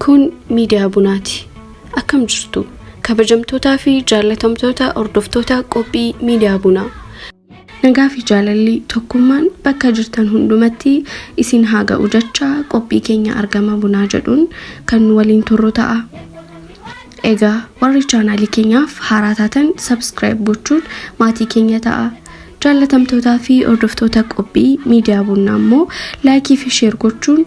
Kun miidiyaa bunaati. Akkam jirtu? Kabajamtootaa fi jaallatamtoota hordoftoota qophii miidiyaa bunaa. Nagaa fi jaalalli tokkummaan bakka jirtan hundumatti isin haa ga'u jecha qophii keenya argama bunaa jedhuun kan nu waliin turru ta'a. Egaa warri chaanaalii keenyaaf haaraa taatan subscribe gochuun maatii keenya ta'a. Jaallatamtootaa fi hordoftoota qophii miidiyaa bunaa immoo like fi share gochuun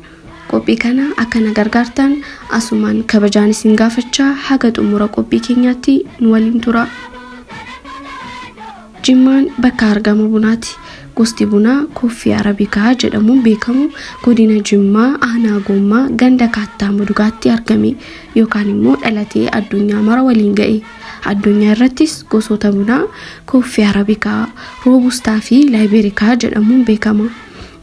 qophii kana akka na gargaartan asumaan kabajaan isin gaafachaa haga xumura qophii keenyaatti nu waliin tura. Jimmaan bakka argama bunaati. Gosti bunaa coffee arabikaa jedhamuun beekamu godina Jimmaa aanaa Gommaa ganda Kaattaa Mudugaatti argame yookaan immoo dhalatee addunyaa mara waliin ga'e. Addunyaa irrattis gosoota bunaa coffee arabikaa, roobustaa fi laayibeerikaa jedhamuun beekama.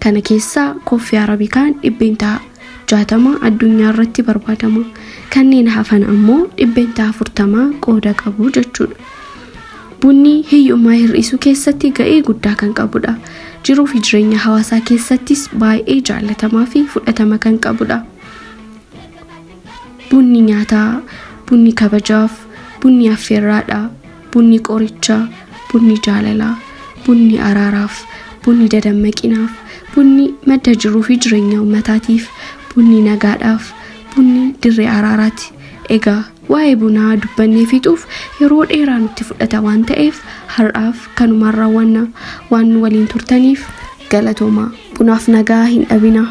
Kana keessaa coffee arabikaan 60% addunyaa irratti barbaadama. Kanneen hafan ammoo 40% qooda qabu jechuudha. Bunni hiyyummaa hir'isuu keessatti ga'ee guddaa kan qabudha. Jiruu fi jireenya hawaasaa keessattis baay'ee jaallatamaa fi fudhatama kan qabudha. Bunni nyaataa, bunni kabajaaf, bunni affeerraadha, bunni qorichaa, bunni jaalalaa, bunni araaraaf, bunni dadammaqinaaf, bunni madda jiruu fi jireenya uummataatiif, bunni nagaadhaaf, bunni dirree araaraati. Egaa waa'ee bunaa dubbannee fixuuf yeroo dheeraa nutti fudhata waan ta'eef har'aaf kanumaan raawwanna. Waan nu waliin turtaniif galatoomaa. Bunaaf nagaa hin dhabinaa.